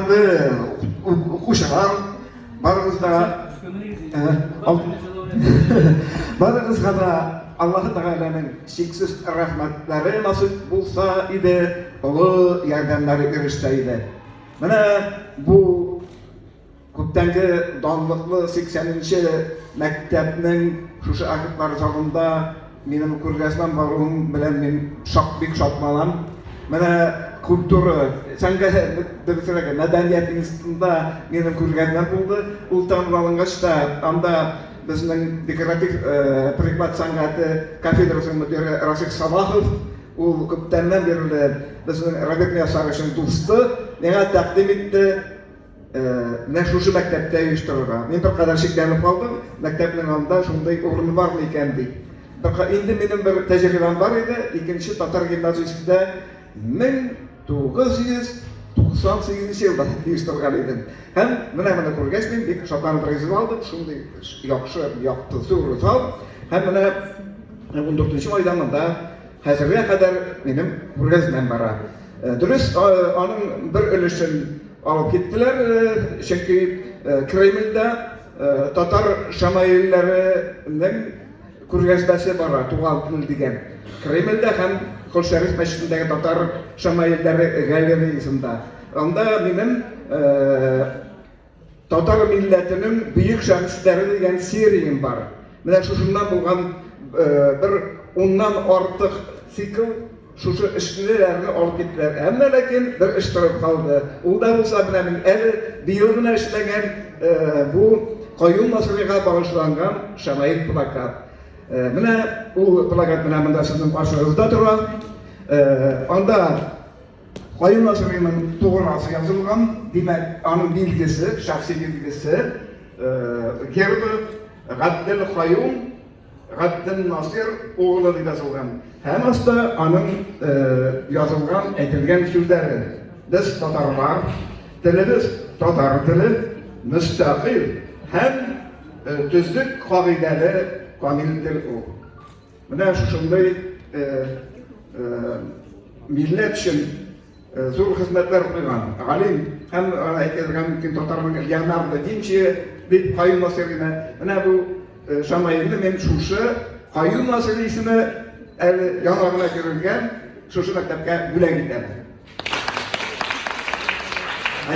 Студентлар, укучылар, барыгыз да барыгызга да Аллаһы Тәгаләнең чиксез рәхмәтләре насыйп булса иде, олы ярдәмнәре ирешсә иде. Менә бу Күптәнге данлыклы 80 нче мәктәпнең шушы архивлар залында минем күргәзмәм баруым белән мин шак бик шатланам. Менә культура, сәнгать, дөресрәге, мәдәният институтында минем күргәзмәм булды. Ул тәмамлангач та анда безнең декоратив приклад сәнгате кафедрасының мөдире Расих Салахов, ул күптәннән бирле безнең Роберт Миясаровичның дусты, миңа тәкъдим итте. Менә шушы мәктәптә оештырырга. Мин беркадәр шикләнеп калдым, мәктәпнең анда шундый урыны бармы икән дип. Инде минем бер тәҗрибәм бар иде, икенче татар гимназиясендә 1998 елда оештырган идем. Һәм менә моны күргәч, мин бик шатланып риза алдым, шундый яхшы, якты, зур зал. Һәм менә 14 майда монда хәзергә кадәр минем күргәзмәм бара. Дөрес, аның бер өлешен Алып киттеләр, чөнки Кремльдә татар шамаилләренең күргәзмәсе бара, Туган тел дигән. Кремльдә һәм Кол Шәриф мәчетендәге татар шамаилләре галереясында. Анда минем татар милләтенең бөек шәхесләре дигән сериям бар. Менә шушыннан булган бер уннан артык цикл Шушы эшлеләрне алып киттеләр. Әмма ләкин бер эш торып калды. Ул да булса менә мин әле быел гына эшләгән бу Каюм Насыйрига багышланган шамаил плакат. Менә ул плакат менә монда сезнең каршыгызда тора. Анда Каюм Насыйриның туграсы язылган, димәк, аның билгесе, шәхси билгесе, гербы Габдел Каюм Габденнасир углы дип язылган. Һәм аста аның язылган, әйтелгән сүзләре. Без татарлар, телебез татар теле, мөстәкыйль һәм төзек кагыйдәле камил тел ул. Менә шушындый милләт өчен зур хезмәтләр куйган галим һәм әйтергә мөмкин татарның Леонардо Винчи дип Каюм Насыйрины. Менә бу шамаилне мин шушы Каюм Насыйри исеме әле яңа гына бирелгән шушы мәктәпкә бүләк итәм.